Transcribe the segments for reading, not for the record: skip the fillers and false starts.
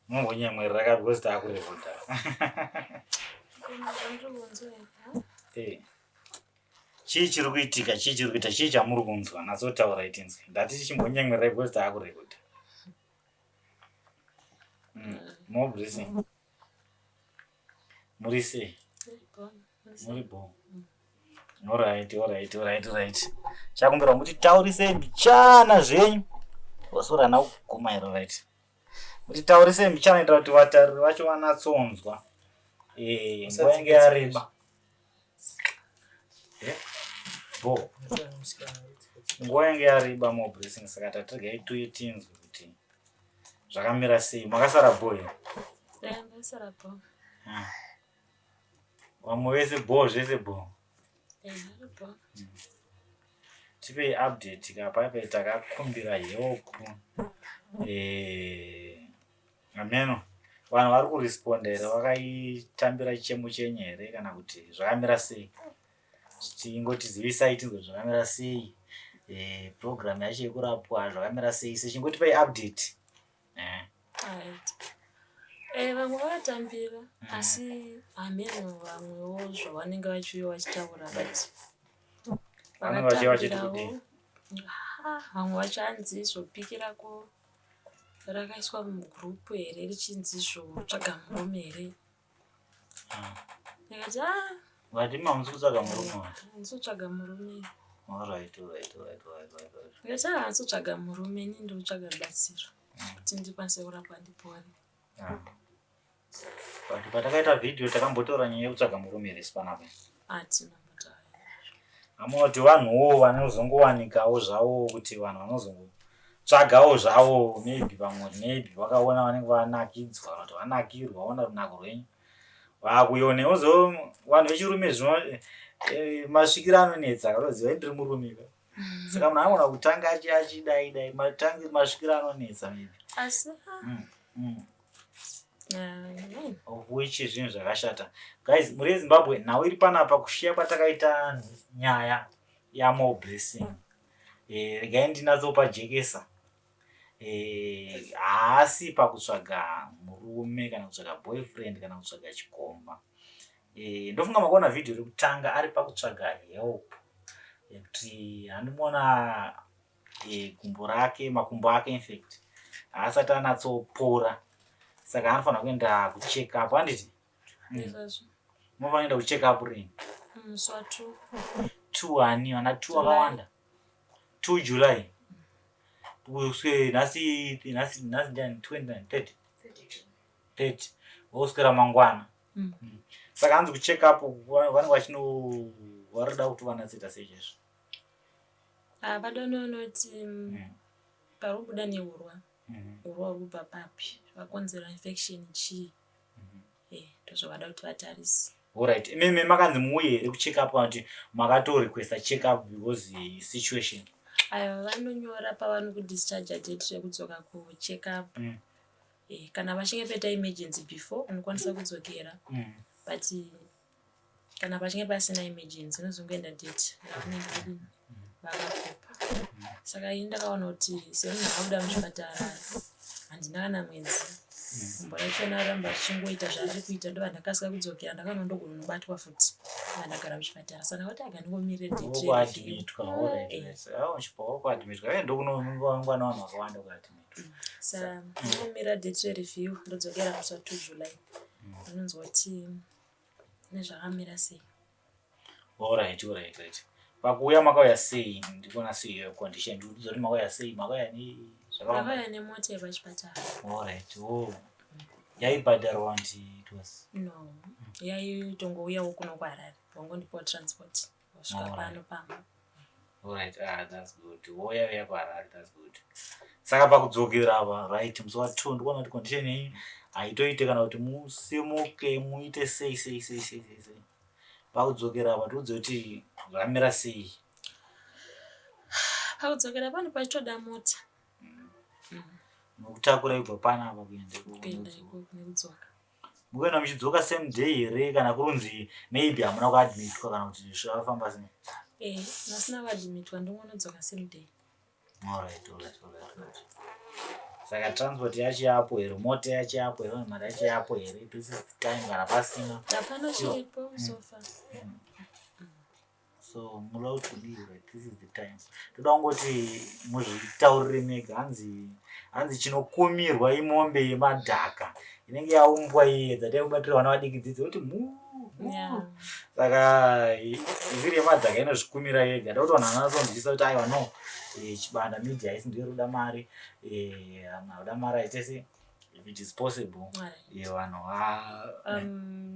Mumbonyemwerera ka because taakurekodha. Eh. Chii chiri kuitika? Chii chiri kuita? Chii chamuri kunzwa? Natsotaura itinzwe. Ndati chimbonyemwerera because taakurekodha. More blessing. Muri sei? Muri bho. Alright, alright, alright, alright. Chakumbirwa muti taurise mbichana zvenyu. Wasora na kuguma here right. Muti taurise mbichana ita kuti vatariri vacho vanatsonzwa. Eh, nguva yange yareba. Eh? Bho. Nguva yange yareba more blessing saka tatirega ituye tinzwe kuti zvakamira sei. Makasara bho here? Eh, ndasara bho. Ah. Vamwe vese bho zvese bho. Eh, bho. Tipei update ka paipai takakumbira help. Eh, ameno vanhu vari kuresponda here vakaitambira chichemo chenyu here kana kuti zvakamira sei tingotizivisai tinzwe zvakamira sei eh, program yacho yekurapwa zvakamira sei sechingotipai update eh. Alright. Eh, vamwe vakatambira asi hameno vamwewo zvavanenge vachiuya vachitaura but Vanenge vachiuya vachiti kudii? vakatambirawo. Ah, vamwe vacho hanzi zvopikirako rakaiswa mugroup here richinzi zvotsvaga murume here ndikati ah Vati mamusi kutsvaga murume handisi kutsvaga murume alright alright alright alright alright ndikati ah handisi kutsvaga murume ini ndiri kutsvaga rubatsiro kuti ndikwanise kurapwa ndipore. Ah. But patakaita video takambotaura nyaya yekutsvaga murume here panapa? Hatina kumbotaura. Amuna kuti vanhuwo vanozongowanikawo zvavo kuti vanhu vanozongotsvagawo zvavo maybe pamwe maybe vakaona vanenge vanakidzwa kana kuti vanakirwa vaona runako rwenyu vakuione ozo vanhu vechirume zvino eh, masvikiro anonetsa katoziva ndiri murume ka saka munhu anogona kutanga achi achidai dai matangi masvikiro anonetsa maybe Asi Of which zvinhu zvakashata guys muri yezimbabwe nhau iri panapa kushiya kwatakaita nyaya yamore blessing eh, regai ndinatsopajekesa eh, haasi pakutsvaga murume kana kutsvaga boyfriend kana kutsvaga chikomba eh, ndofunga makaona vhidhiyo rekutanga ari pakutsvaga help kuti handimuona e, gumbo rake makumbo ake infact haasati anatsopora saka anofanira kuenda kucheck up handiti Izvozvo. Munofanira kuenda kucheck up rini? Musi wa 2. 2 ani vana 2 vakawanda 2 July uswe nhasi nhasi nhasi ndiani 29 30 30 voswera mangwana Saka hanzi kucheck up vanenge vachino varida kuti vanatsoita sei chaizvo? Ah, vadononoti pari kubuda neurwa urwa huri kubva papi zvakonzera infection chii eh, ndozvavada kuti vatarise. Alright, imimi makanzi muuye here kucheck up kana kuti makatorequesta check up because situation? Aiwa, vanonyora pavanokudischarge date rekudzoka kucheck up. Eh, kana vachinge paita emergency before unokwanisa kudzokera but kana pachinge pasina emergency unozongoenda date ravanenge vadini vakakupa. Saka ini ndakaona kuti semunhu akabuda muchipatara handina kana mwedzi gumbo rachona ramba richingoita zvariri kuita ndobva ndakasika kudzokera ndakaona ndogona unobatwa futi ndobva ndagara muchipatara saka ndakati aga ndingomirire date rereview. Wokuadmitwa, alright, right. Ah, uchipa wokuadmitwa. Eh, ndokunoungana vanhu vakawanda kuadmitwa. Saka ndingomira date rereview ndodzokera musi wa 2 July ndinonzwa kuti nezvakamira sei. Alright, alright, right. Pakuuya makauya sei? Ndikuona sei iyo condition? Ndikuudza kuti makauya sei? Makauya ne zvakawanda. Ndakauya nemota yepachipatara. Alright. Oh. Yaibhadharwa nti it was. No, yaitongouyawo kuno kuHarare vangondipawo transport kusvika pano pamba. Alright, ah, that's good. Wouya uya kuHarare, that's good. Saka pakudzokera apa, right, musi wa 2 ndikuona kuti condition yenyu haitoite kana kuti musimuke muite sei sei sei sei sei sei. Pakudzokera apa tiudze kuti zvamira sei. Pakudzokera pano pachitoda mota. Nokutakura ibva panapa kuenda ikoko Kuenda nekudzoka. ikoko nekudzoka. Mukuenda muchidzoka same day here kana kurunzi maybe hamuna kuadmitwa kana kuti zvafamba sei? Eh, vasina kuadmitwa ndingonodzoka same day. Alright, alright, alright, alright. Saka transport yacho yapo here, mota yacho yapo here, mari yacho yapo here? This is the time kana pasina. Hapana chiripo so far. So munoda kuti kudii? Right, this is the time. Toda kungoti muzvitaurire mega. Hanzi hanzi chinokumirwa imombe yemadhaka inenge yaumbwa iye dzataikubatira vana vadiki dzidzi kuti mu Saka isiri yemadhaka inozvikumira yega. Ndokuti vanhu vanonyatsonzwisisa kuti aiwa no, Chibanda Media haisi ndiyo iri kuda mari, vanhu vakuda mari aite sei, if it is possible, vanhu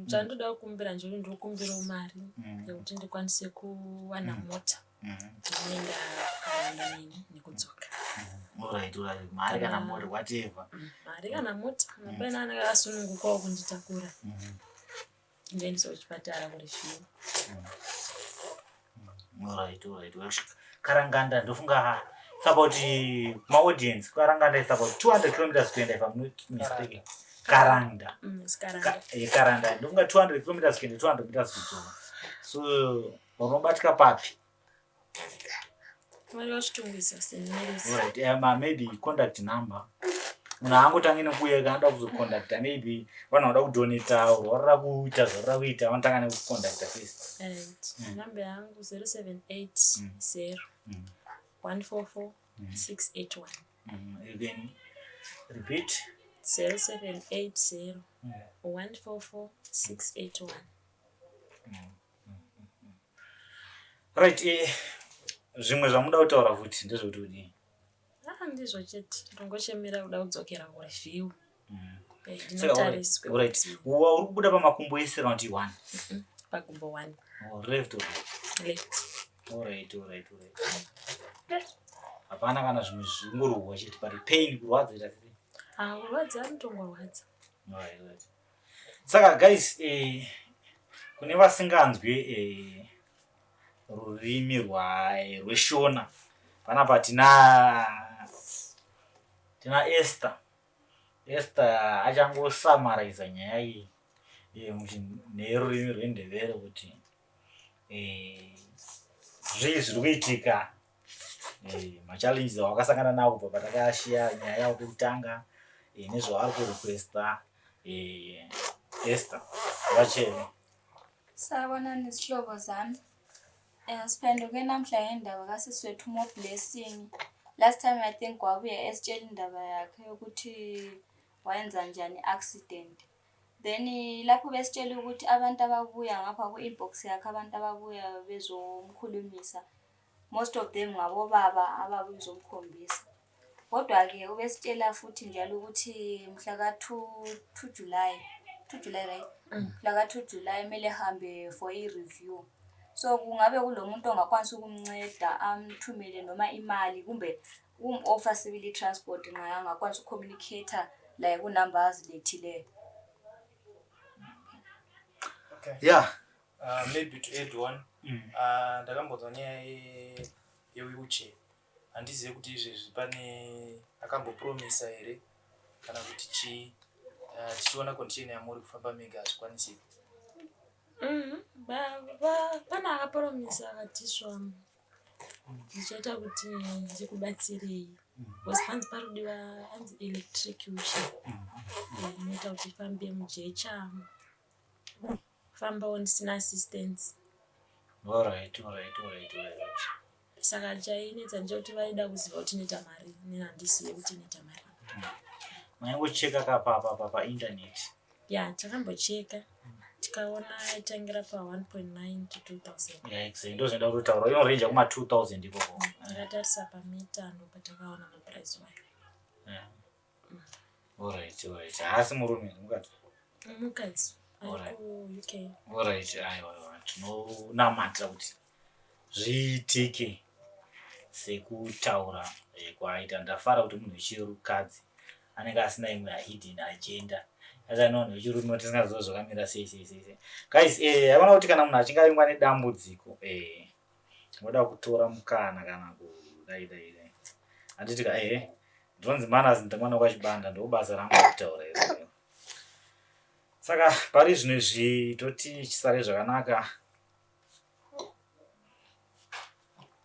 Chandoda kukumbira ndechekuti ndinokumbirawo mari yekuti ndikwanise kuwana mota ndinoenda kukaranda neni nekudzoka. Alright, mari kana mota, whatever. Mari kana mota, kana paine anenge akasunungukawo kunditakura ndiendeswa kuchipatara kureview. Alright. Karanganda ndofunga it's about maaudience. Karanganda is about 200 kilometers kuenda, if I'm not mistaken. Karanda. Karanda. Karanda ndofunga 200 kilometers kuenda, 200 meters kudzoka. So unobatika papi? Vari vaChitungwiza, St Mary's. Alright, maybe contact number. Munhu haangotangi nekuuya kana anoda kuzocontacta, maybe vanhu vanoda kudonata or varida kuita zvarida kuita, vanotanga nekucontacta first. Right. Namba yangu 0780 144 681. Again, repeat. 0780 144 681. Right, zvimwe zvamuda kutaura futi ndezvekuti kudii? Ah, ndizvo chete, ndongochemera kuda kudzokera kureview. Saka, Ndinotariswe. Right, uri kubuda pamakumbo ese kana kuti one? Pagumbo one. Oh, left or right? Left. Alright. Hapana kana zvimwe zvingorwa chete, but pain, kurwadza ita sei? Ah, kurwadza anotongorwadza. Alright. Saka guys, kune vasinganzwi rurimi rweShona, panapa tina Esther. Esther achangosummariza nyaya iyi nerurimi rweNdebele kuti zvii zviri kuitika, machallenges awakasangana nawo kubva patakashiya nyaya yavo pekutanga, nezvavari kurequesta. Esther, vachene. Sabonani zihlobo zami. Siphenduke namhla ngendaba kasisi wethu Moreblessing. Last time I think wabuya esitshela indaba yakhe yokuthi wayenza njani accident. Then lapho besitshela ukuthi abantu ababuya ngapha ku-inbox yakhe, abantu ababuya bezomkhulumisa, most of them ngabobaba ababuya bezomkhombisa. Kodwa-ke ubesitshela futhi njalo ukuthi mhla ka-2 July, 2 July, right? Mhla ka-2 July kumele ehambe for i-review. So kungabe kulo muntu ongakwanisa ukumnceda, amthumele noma imali kumbe ukum-offer sibili i-transport nxa angakwanisa ukucommunicate laye kunamba azilethileyo. Okay. Maybe to add one. Ndakambonzwa nyaya yewheelchair. Handizivi kuti izvezvi pane akambopromisa here kana kuti chii. Tichiona condition yamuri, kufamba mega hazvikwanisiki. Pane akapromisa akatiswa ndichaita kuti ndikubatsirei, because panzi parudiwa anzi electric wheelchair inoita kuti ifambe mujecha, fambawo ndisina assistance. Saka chainetsa ndechekuti vaida kuziva kuti inoita mari, inini handizive kuti inoita mari. Maingocheka ka painternet? Ya, takambocheka tikaona itangira pa1.9 to 2000. Yeah, exactly. Ndo zvinoda kutotaura, inorenja kuma 2000 ikoko. Takatarisa pamita, ndo patakaona maprice wayo. Yeah. Alright. Haasi murume, mukadzi? Mukadzi ari kuUK. Alright, aiwa, aiwa. Tinonamatira kuti zviitike sekutaura kwaaita. Ndafara kuti munhu wechirukadzi anenge asina imwe hidden agenda. Asi ano vanhu vechirume tisingaziva zvakamira sei sei sei sei. Guys, akaona kuti kana munhu achinge avingwa nedambudziko, voda kutora mukana kana kudai dai dai. Handiti ka? Ndinonzi Manas, ndimwana kwaChibanda, ndo basa rangu kutaura iroro. Saka pari zvino izvi toti chisare zvakanaka.